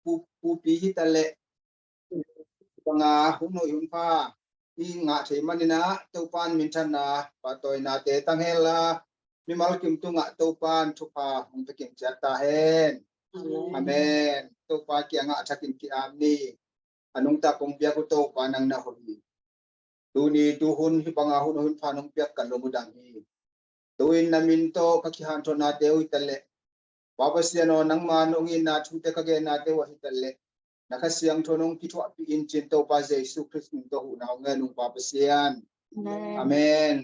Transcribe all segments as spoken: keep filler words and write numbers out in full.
pu- pupi hi ta leh, banga hun hoih hun pha i ngah thei manin ah Topa'n minthanna pahtawinate tang hen la, mimal kim tungah Topa'n thupha hong pia kim ciat ta hen. Amen. Topa kiangah a thakin ki-ap ni. A nungta kong biak uh Topa, nang na hoih hi. Tuni tuhun hih banga hun hoih hun pha nong piak ka lungdam hi. Tu-in na min tawh ka kihanthawnate uh hi ta leh, Pa Pasian aw, nangma nong itna thute ka gennate uh ahi ta leh, na Kha Siangtho nong kithuahpih in, ci-in Topa Jesu Khrist min tawh huhna hong ngen ung, Pa Pasian. Amen.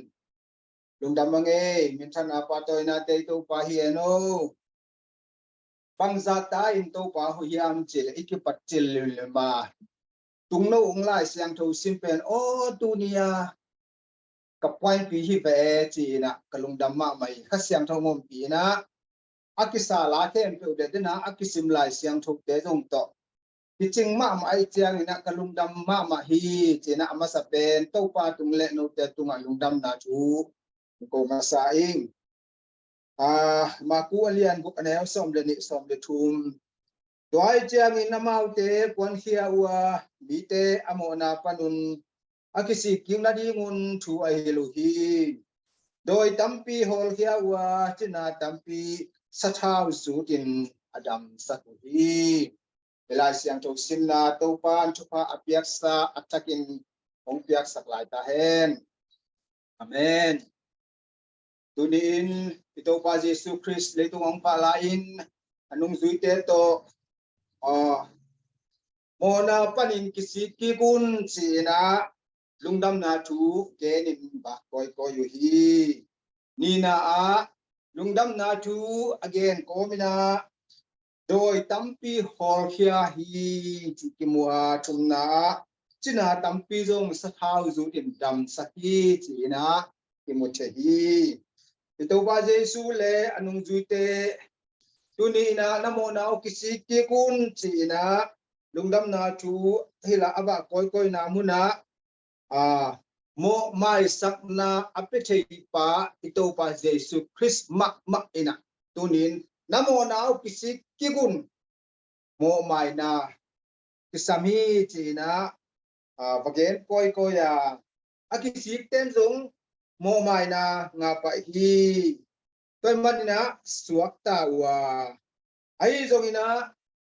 Lungdam a ngei, minthanna pahtawinate i Topa hi hen aw. Bangzah ta in Topa hoih hiam cih leh, i kipat cil limlim a, tungno ung Lai Siangtho sim pen, aw, tuni-a ka puanpi hi ve e, ci-in ah ka lungdam mahmah hi. Kha Siangtho hong ompih in ah, a kisa la khempeuh le dena a kisim Lai Siangthote zong tawh kicing mahmah ahih ciangin ah ka lungdam mahmah hi, ci-in ah a masa pen Topa tung le note tungah lungdamna thu ko masa ing. Ah, Maku a lian guk, a neu sawm le nih, sawm le thum. Tua ahih ciangin amaute kuankhia uh a, mite a mawhna panun a kisik kik nadingun thu a hilh uh hi. Dawi tampi hawlkhia uh a, cina tampi sathau zutin a damsak uh hi. Hih Lai Siangtho simna Topa'n thupha a piaksa a thakin hong piaksak lai ta hen. Amen. Tuni-in i Topa Jesu Khrist leitung hong pha lai-in a nungzuite tawh, ah, mawhna panin kisik kik un, ci-in ah lungdamna thu genin bak kawikawi uh hi. Nihna ah lungdamna thu a gen kawmin ah dawi tampi hawlkhia hi, ci kimu a, thumna ah cina tampi zong sathau zutin damsak hi, ci-in ah kimu thei hi. I Topa Jesu le a nungzuite tuni-in ah na mawhna uh kisik kik un, ci-in ah lungdamna thu hilh a, a bak kawikawina munah, ah, mawhmaisakna a pia thei pa i Topa Jesu Khrist mahmah in ah, tuni-in na mawhna uh kisik kik un, mawhmaina kisam hi, ci-in ah, ah, va gen kawikawi a, a kisikten zong mawhmaina ngah pah hi. Tua ahih manin ah suakta uh a, ahi zongin ah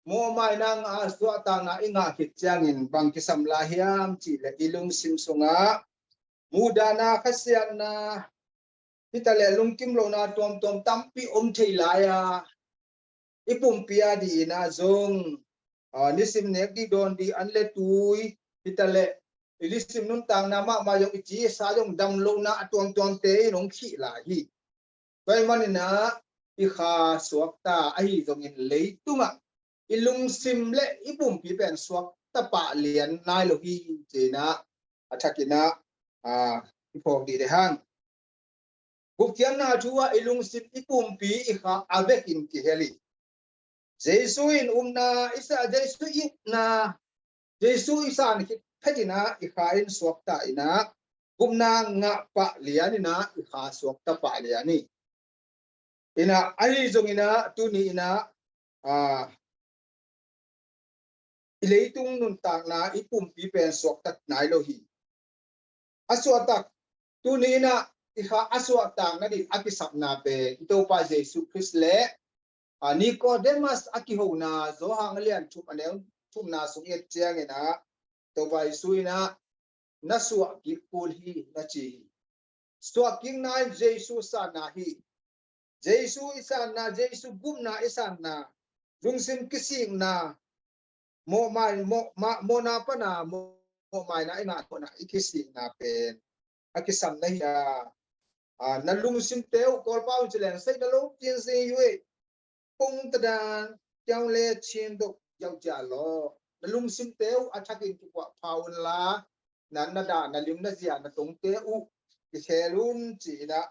mawhmaina ngah a, suahtakna i ngah khit ciangin bang kisam lai hiam cih leh, i lungsim sungah muhdahna, khasiatna, hi ta leh lungkim lohna tuamtuam tampi om thei lai a, i pumpi a dingin ah zong, ah, nisim nek ding, dawn ding, an le tui, hi ta leh i nisim nuntakna mahmah zong, i ci i sa zong dam lohna a tuamtuamte in hong khih lai hi. Tua ahih manin ah i kha suakta, ahi zongin leitungah i lungsim le i pumpi pen suakta pah lian nai lo hi, ci-in ah a thakin ah, ah, i phawk dih lehang. Gupkhiatna thu ah i lungsim, i pumpi, i kha a vekin kihel hi. Jesu in upna i sa, Jesu i upna, Jesu i san khit phetin ah i kha in suakta in ah, gupna ngah pah lian in ah i kha suakta pah lian hi. In ah, ahi zongin ah tuni-in ah, ah, i leitung nuntakna, i pumpi pen suakta nai lo hi. A suakta, tuni-in ah i kha a suakta nading a kisapna pen i Topa Jesu Khrist le, ah, Nicodemus a kihona, Johan a lian thum, a neu thumna sung i et ciangin ah, Topa Jesu in ah, na suah kik kul hi, na ci hi. Suah kikna in Jesu sanna hi. Jesu i sanna, Jesu gupna i sanna, lungsim kisikna, mawhmai, mawh-, ma-, mawhna pana, mawh-, mawhmaina i ngah, mawhna i kisikna pen a kisam na hi a, a, na lungsimte uh, Kawlpau in ci leng, saina lo tin si yu e, pung tadan, kiang le chin dok yau cia lo. Na lungsimte uh a thakin kikuah pha un la, na, na dah, na lim, na zia, na tongte uh kikhel un, ci-in ah,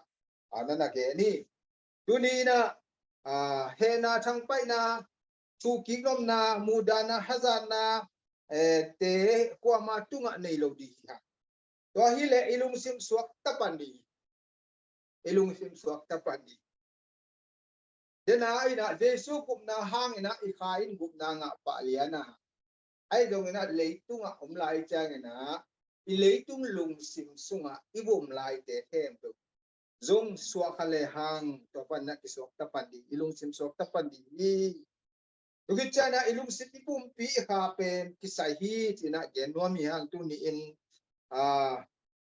a, na na gen hi. Tuni-in ah, a, hehna, thangpaihna, thukik lomna, muhdahna, hazatna, eh, te kuama tungah nei lo ding hi hang. Tua hi leh i lungsim suakta pan ding. I lungsim suakta pan ding. Dena inah Jesu gupna hangin ah i kha in gupna ngah pah lian a, ahi zongin ah leitungah om lai ciangin ah i leitung lungsim sungah i vum laite khempeuh zong suah kha le hang tua pan ah kisuak tapan ding, i lungsim suak tapan ding hi. Tua khit ciangin ah i lungsim i pumpi i kha pen kisai hi ci-in ah gen nuam hi hang. Tuni in, aa,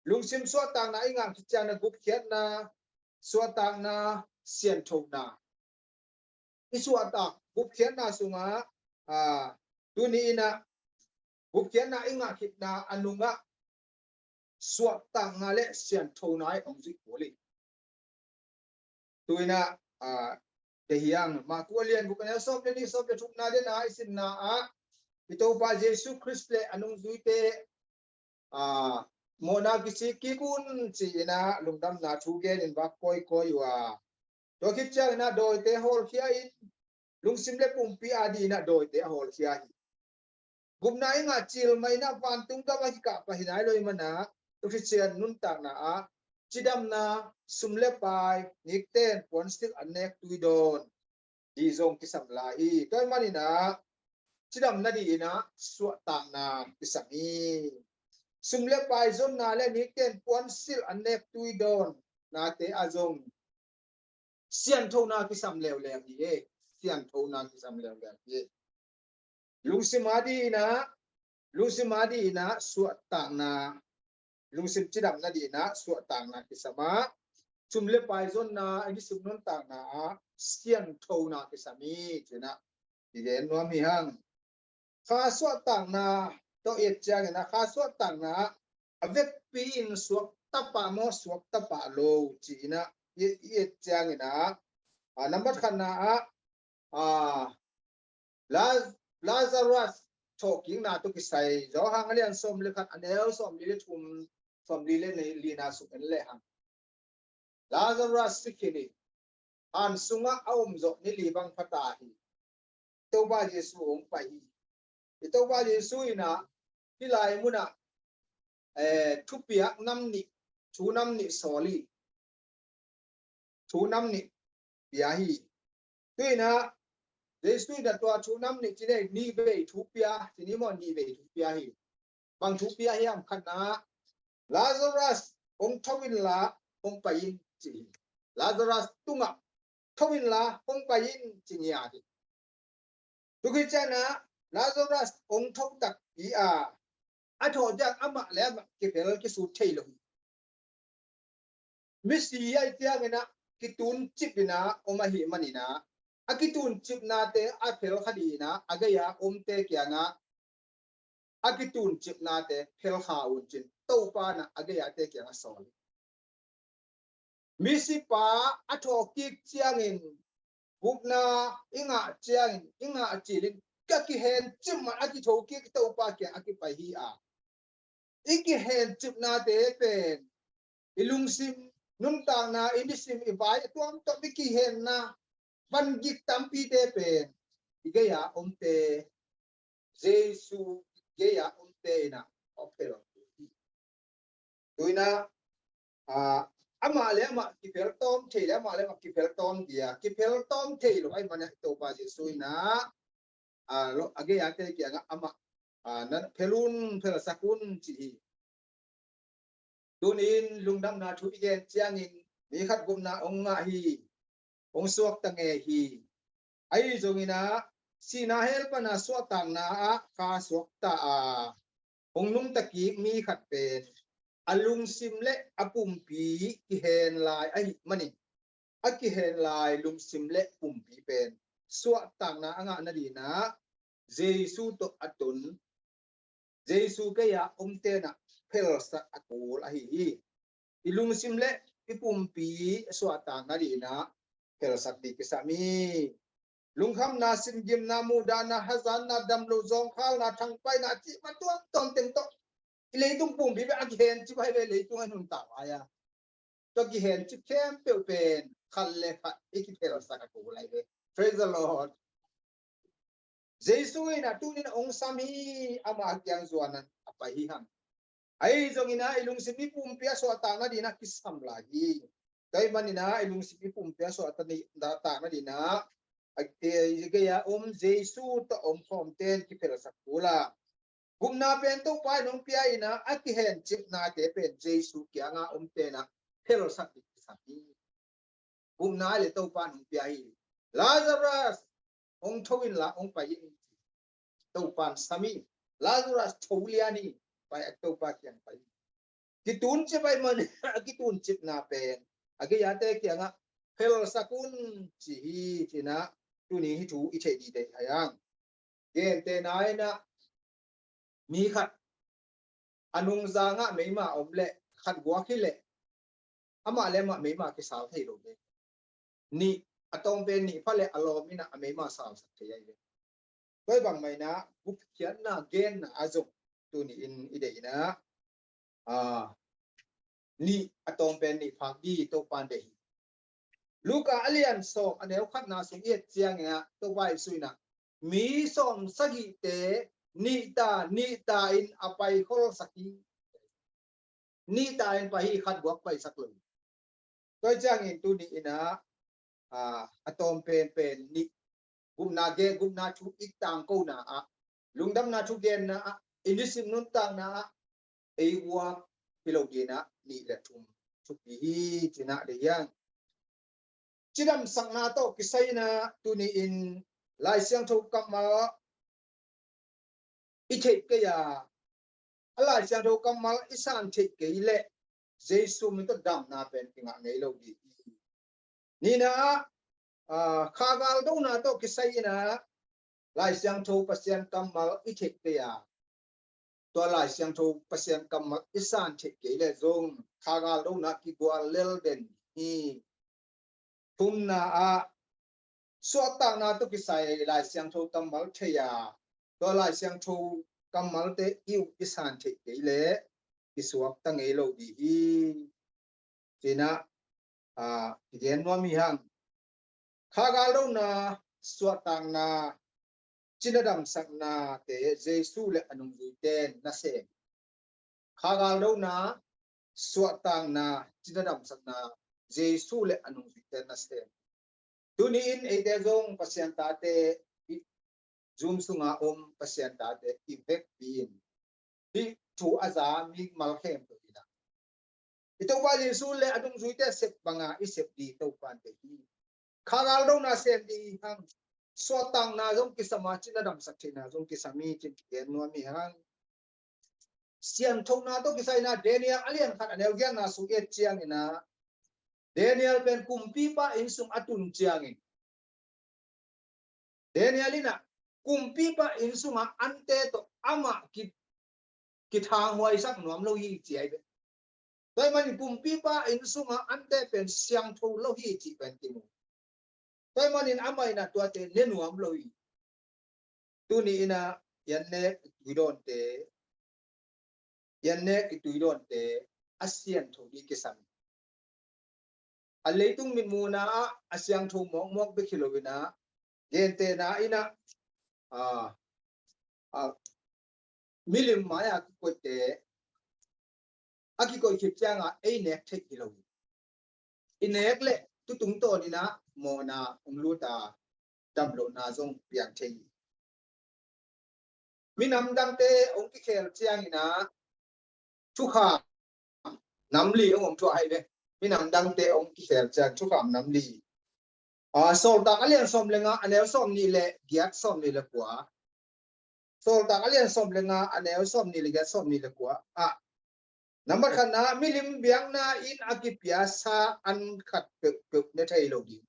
lungsim suahtakna i ngah khit ciangin ah gupkhiatna, suahtakna, sianthona i suahtak gupkhiatna sungah, aa, tuni in ah gupkhiatna i ngah khitna a nungah suahtakna le sianthona i hong zuih kul hi. Tu in ah, aa, deih hi hang. Marku a lian guk a neu sawm le nih, sawm le thumna dena i simna ah i Topa Jesu Khrist le a nungzuite, aa, mawhna kisik kik un ci-in ah lungdamna thu genin vak kawikawi uh a, tua khit ciangin ah dawite hawlkhia in, lungsim le pumpi adingin ah dawite a hawlkhia hi. Gupna i ngah cil mah in ah vantung gam a kikah pah hi nai lo ahih manin ah, tua khit ciang nuntakna ah cidamna, sum le pai, nikten puansilh an nek tui dawn ding zong kisam lai hi. Tua ahih manin ah cidam nadingin ah suahtakna kisam hi. Sum le pai zonna le nikten puansilh an nek tui dawnnate ah zong sianthona kisam leuleu hi. Sianthona kisam leuleu hi. Lungsim adingin ah, lungsim adingin ah suahtakna, lungsim cidam nadingin ah suahtakna kisam a, sum le pai zonna, i nisim nuntakna ah sianthona kisam hi ci-in ah i gen nuam hi hang. Kha suahtakna tawh i et ciangin ah, kha suahtakna a vekpi in suakta pah maw, suakta pah lo ci-in ah i, i et ciangin ah, a, nambat khatna ah, a, Laz-, Lazarus thawhkikna tawh kisai, Johan a lian sawm le khat a neu sawmli le thum, sawmli le lina sung en le hang. Lazarus si khin hi. Han sungah a om zawh ni li bang pha ta hi. Topa Jesu hong pai hi. I Topa Jesu in ah hih lai munah, eh, thupiak nam nih, thu nam nih sawl hi. Thu nam nih pia hi. Tu in ah Jesu in ah tua thu nam nih ci ni, nih vei thu pia ci ni maw, nih vei thu pia hi. Bang thu pia hiam? Khatna, Lazarus hong tho inla hong pai in ci hi. Lazarus tungah tho inla hong pai in ci ngiat hi. Tua khit ciangin ah Lazarus hong tho takpi a, a thawh ciang amah le amah kiphel kisut thei lo hi. Misi ahih ciangin ah kituncip in ah om ahih manin ah, a kituncipnate a phel kha dingin ah a gei-a omte kiangah a kituncipnate phel kha un ci-in Topa in ah a gei-ate kiangah sawl hi. Misipa a thawhkik ciangin, gupna i ngah ciangin, i ngah cilin ka kihencip man a kithokik Topa kiang a kipai hi a, i kihencipnate pen i lungsim nuntakna, i nisim, i vai a tuamtuam i kihenna van gik tampite pen i gei-a omte, Jesu gei-a omte in ah a phel hi. Tu in ah, a, amah le amah kiphel tawm thei le amah le amah kiphel tawm dia, kiphel tawm thei lo ahih manin ah Topa Jesu in ah, a, lo, a gei-ate kiangah amah, a, na phel un, phelsak un ci hi. Tuni in lungdamna thu i gen ciangin mi khat gupna hong ngah hi, hong suakta ngei hi. Ahi zongin ah sihna hell pan a suahtakna ah kha suakta a hong nungta kik mi khat pen a lungsim le a pumpi kihen lai ahih manin, a kihen lai lungsim le pumpi pen suahtakna a ngah nadingin ah Jesu tawh a tun, Jesu gei-a omte in ah phelsak a kul ahi hi. I lungsim le i pumpi suahtak nadingin ah phelsak ding kisam hi. Lungkhamna, simgimna, muhdahna, hazatna, damloh zawngkhalna, thangpaihna cih bang tuamtuam teng tawh i leitung pumpi pen a kihencip ahi ve, leitung a nuntak lai a. Tua kihencip khempeuh pen khat le khat i kiphelsak a kul lai ve. Praise the Lord. Jesu in ah tuni in ah hong sam hi, ama kiang zuan in a pai hi hang. Ahi zongin ah i lungsim i pumpi a suahtak nadingin ah kisam lai hi. Tua ahih manin ah i lungsim i pumpi a suahtakna dingin ah, a, i gei a om Jesu tawh omkhawmte in kiphelsak kul a, gupna pen Topa in hong pia in ah, a kihencipnate pen Jesu kiangah omte in ah phelsak ding kisam hi. Gupna le Topa in hong pia hi. Lazarus, hong tho inla hong pai in. Topa in sam hi. Lazarus tho lian hi. Pai a, Topa kiang pai hi. Kituncip ahih manin a kituncipna pen a gei ate kiangah phelsak un ci hi, ci-in ah tuni hih thu i theih ding deih hi hang. Gentehna in ah mi khat a nungzangah meima om leh khat guak hi leh amah le amah meima kisal thei lo ve. Nih, a tawng pen nih pha leh a lawm in ah a meima salsak thei ahi ve. Tua ahih bang manin ah gupkhiatna genna ah zong tuni in i deih in ah, a, nih, a tawng pen nih phak ding Topa in deih hi. Luka a lian sawm a neu khatna sung i et ciangin ah Topa Jesu in ah mi sawmsagihte nih ta nih ta in a pai kholsak hi. Nih ta in pai hi, khat guak paisak lo. Tua ciangin tuni in ah, a, a tawm penpen nih, gupna gen, gupna thu i tangkona ah, lungdamna thu genna ah, i nisim nuntakna ah ei guak hi lo dingin ah nih le thum thupi hi, ci-in ah deih hi hang. Cidamsakna tawh kisai in ah tuni in Lai Siangtho kammal i theih kei a, a Lai Siangtho kammal i san theih kei leh Jesu min tawh damna pen kingah ngei lo ding hi. Nihna ah, a, kha galdona tawh kisai in ah Lai Siangtho Pasian kammal i theih kei a, tua Lai Siangtho Pasian kammal i san theih kei leh zong kha galdona kigual lel den hi. Thumna ah suahtakna tawh kisai Lai Siangtho kammal thei a, tua Lai Siangtho kammalte i up i san theih kei leh i suakta ngei lo ding hi, ci-in ah, a, i gen nuam hi hang. Kha galdona, suahtakna, cina damsaknate Jesu le a nungzuite in na sem. Kha galdona, suahtakna, cina damsakna Jesu le a nungzuite in na sem. Tuni in eite zong Pasian tate, i Zoom sunga om Pasian tate i vekpi in hih thu a za mimal khempeuh in ah, i Topa Jesu le a nungzuite sep banga i sep ding Topa in deih hi. Kha galdona sem ding hi hang. Suahtakna zong kisam a, cina damsak theihna zong kisam hi, ci-in kigen nuam hi hang. Sianthona tawh kisai in ah Daniel a lian khat a neu giatna sung i et ciangin ah, Daniel pen kumpipa inn sung a tun ciangin, Daniel in ah kumpipa inn sunga ante tawh amah ki, kithanghuaisak nuam lo hi, ci ahi ve. Tua ahih manin kumpipa inn sunga ante pen siangtho lo hi, cih pen kimu. Tua ahih manin amah in ah tuate ne nuam lo hi. Tuni in ah i annek i tuidawnte, i annek i tuidawnte a siangtho ding kisam. A leitung mitmuhna ah a siangtho mawkmawk bek hi lo in ah, gentehna in ah, a, a, milim mai-a kikoihte a kikoih khit ciangah ei nek theih hi lo hi. I nek leh tu tungtawn in ah mawhna hong lut a, damlohna zong piang thei hi. Minam dangte hong kikhel ciangin ah thukham nam li hong om thuah hi ve. Minam dangte hong kikhel ciang thukham nam li. A, Sawltak a lian sawm le nga a neu sawm nih le giat, sawm nih le kua. Sawltak a lian sawm le nga a neu sawm nih le giat, sawm nih le kua ah, nambat khatna, milim biakna in a kipia sa an khat peuhpeuh ne thei lo ding.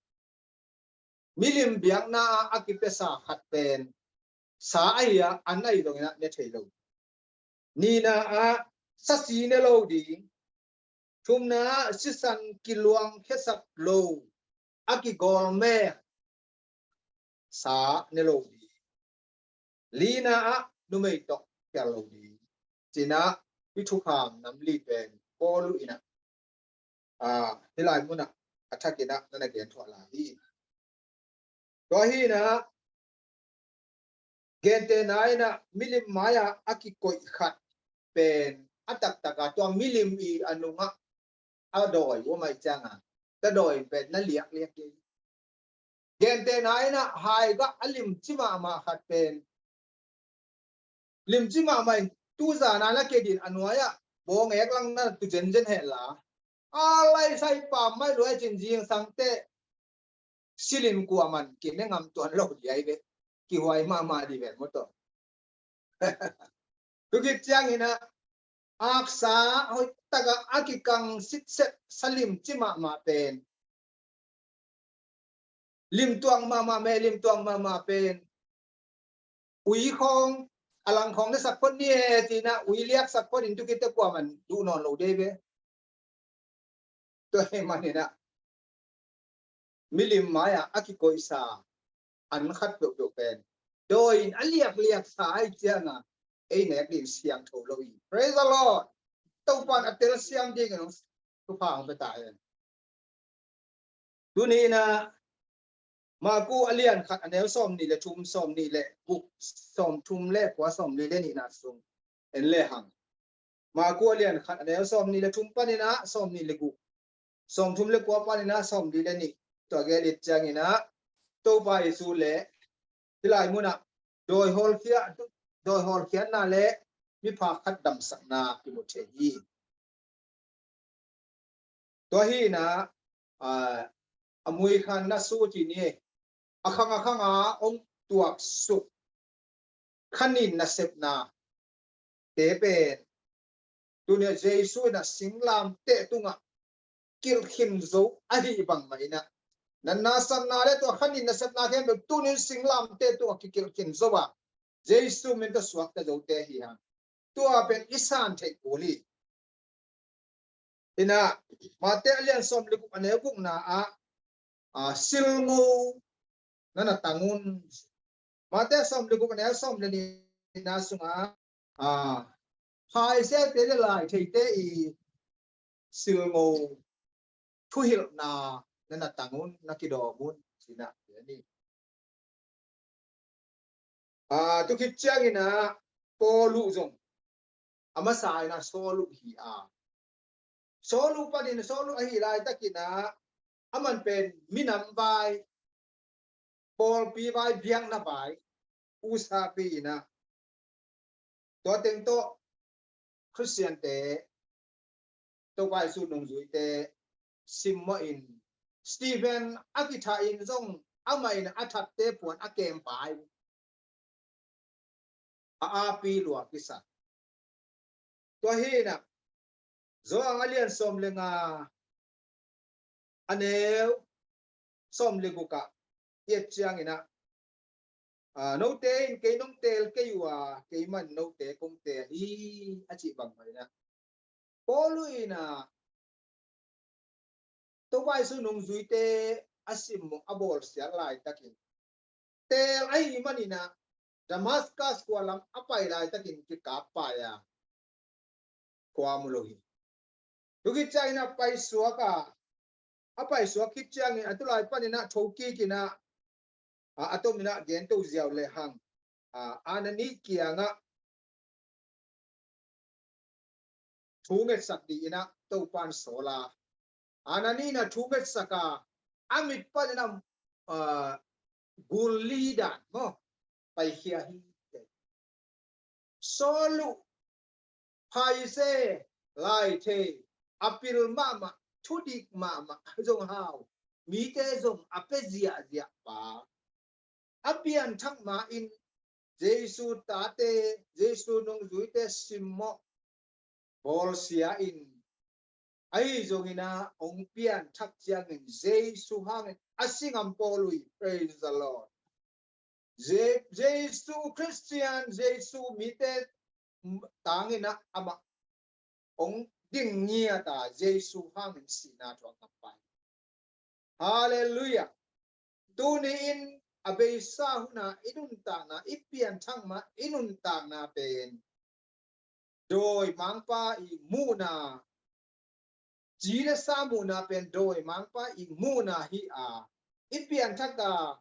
Milim biakna ah a kipia sa khat pen sa ahi a, an ahi zongin ah ne thei lo. Nihna ah sasi ne lo ding. Thumna ah sisan kiluang khiasak lo, a kigawlmek sa ne lo ding. Lina ah numei tawh phial lo ding, ci-in ah hih thukham nam li pen Paul in ah, a, hih lai munah a thakin ah na na gen thuah lai hi. Tua hi-in ah gentehna in ah milim mai-a a kikoih khat pen a taktak a tua milim i a nungah a dawi om ahih ciangin ta dawi in pen na liakliak kei. Gentehna in ah haigah a limci mahmah khat pen, limci mahmah in tuzan a na kedin a nuai-ah bawng ek lang na tu zenzen hehla, a laisai pam mai luai cin zingsang teh silin kuaman kine ngam tuan lo liai ve. Kihuai mahmah di ven maw tawh. Tukit ciangin ah aksa hoih takah a kikang sitset sa limci mahmah pen, limtuang mahmah, me limtuang mahmah pen ui khawng, a lang khawng na sak phot ni e, ci-in ah ui liak sak phot in tukit teh kuaman duh nawn lo dei ve. Tua hi manin ah milim mai-ah a kikoihsa an khat peuhpeuh pen dawi in a liakliaksa ahih ciangin ei nek ding siangtho lo hi. Praise the Lord. Topa'n a telsiam dingin hong thupha hong pia ta hen. Tuni in ah Maku a lian khat a neu sawmnih le thum, sawmnih le guk, sawmthum le kua, sawmli le nihna sung en le hang. Maku a lian khat a neu sawmnih le thum panin ah sawmnih le guk, sawmthum le kua panin ah sawmli le nih, tua gel it ciangin ah Topa Jesu le hih lai munah dawi hawlkhia, dawi hawlkhiatna le miphak khat damsakna kimu thei hi. Tua hi in ah, a, a mui khan na su ci ni, a khang a khang a hong tuaksuk khanin nasepna te pen tuni a Jesu in ah singlamteh tungah kilh khin zo ahih bangmah in ah, natna satna le tua khanin nasepna khempeuh tuni in singlamteh tungah kikilh khin zo a, Jesu min tawh suakta zote hi hang. Tua pen i san theih kul hi. In ah Mate a lian sawm le guk a neu gukna ah, a, silngo na na tang un. Mate sawm le guk a neu sawm le nihna sungah, a, Pharisee-te le lai theite i silngo thuhilhna na na tang un, na kidawm un, ci-in ah, a, tukit ciangin ah Paul uh zong a masa in ah Saul uh hi a, Saul uh panin Saul uh ahih laitakin ah aman pen minam vai, pawlpi vai, biakna vai usapi in ah, tua teng tawh Khristiante, Topa Jesu nungzuite simmawh in, Stephen a kithah in zong amah in a thatte puan a kem pai, a api lua kisa. Tua hi in ah Johan a lian sawm le nga a neu sawm le guk ah i et ciangin ah, a, note in kei nong teel kei uh a, keiman note kong teel hi, a cih bangmah in ah Paul uh in ah Topa Jesu nungzuite a simmawh a bawlsiat laitakin teel ahih manin ah Damascus khua lam a pai laitakin kikap pai a, khua mu lo hi. Tukit ciangin a paisuak a, a paisuak khit ciangin a tulai panin ah thokik in ah, a, a tomin ah gento ziau le hang, a, Anani kiangah thu ngetsak dingin ah Topa'n sawl a, Anani in ah thu ngetsak a, a mit panin ah, a, gul li dan maw, paikhia hi. Saul uh Pharisee, lai thei, a pil mahmah, thudik mahmah zong hau, mite zong a pia ziahziah pa, a pianthak ma-in Jesu tate, Jesu nungzuite simmawh, bawlsia in, ahi zongin ah hong pianthak ciangin Jesu hangin a si ngam Paul uh hi. Praise the Lord. Je-, Jesu Christian, Jesu mite tangin ah amah hong ding ngiat a, Jesu hangin sihna thuak ngam pai. Halleluiah. Tuni-in a beisa hun a i nuntakna, i pianthak ma i nuntakna pen dawimangpa i muhna, ci le sa muhna pen dawimangpa i muhna hi a, i pianthak a,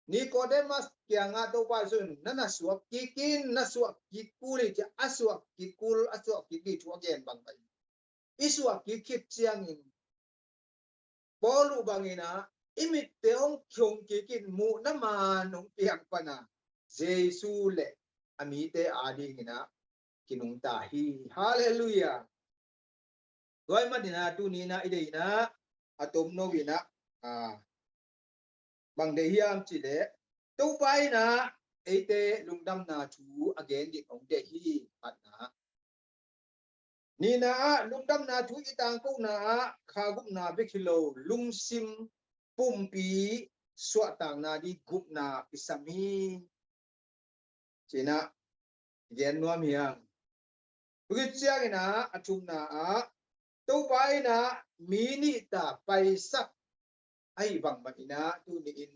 Nicodemus kiangah Topa Jesu in, na na suak kik in, na suak kik kul hi, ci-a, a suak kik kul, a suak kik ding thu a gen bang pai. I suak kik khit ciangin Paul uh bangin ah i mitte hong khong kikin muhna man hong piang pana Jesu le a mite adingin ah kinungta hi. Halleluiah. Tua ahih manin ah tuni in ah i deihna a tomno in ah, ah, bang deih hiam cih leh Topa in ah eite lungdamna thu a gen ding hong deih hi. Khatna. Nihna ah lungdamna thu i tangkona ah kha gupna bek hi lo, lungsim pumpi suahtakna ding gupna i sam hi. Ci-in ah gen nuam hi hang. Tua khit ciangin ah a thumna ah Topa in ah mi nihta paisak ahih bangbang in ah tuni in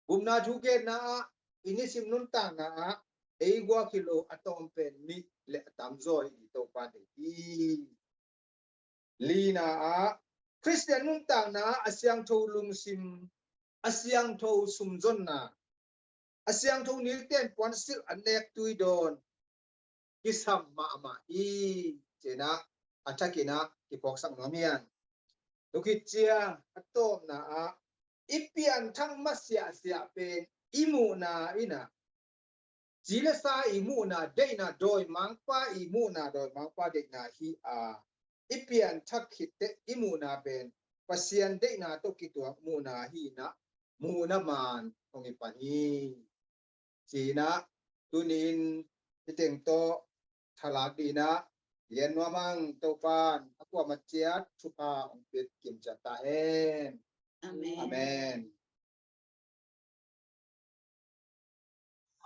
gupna thu genna ah i nisim nuntakna ah ei guak hi lo a tawmpen mi le a tamzaw hi Topa deih hi. Lina ah Khristian nuntakna ah a siangtho lungsim, a siangtho sumzonna, a siangtho nilten puansilh a nek tui dawn kisam mahmah hi. Ci-in ah a thakin ah kiphawksak nuam hi hang. Tua khit ciang a tawpna ah i pianthak masiahsiah pen i muhna in ah ci le sa i muhna deihna, dawimangpa i muhna, dawimangpa deihna hi a, i pianthak khit teh i muhna pen Pasian deihna tawh kituak muhna hi in ah muhna man hong hi pan hi. Ci-in ah tuni in hih teng tawh thalak dingin ah gen nuam hang. Topa'n a kuamah ciat thupha hong pia kim ciat ta hen. Amen. Amen.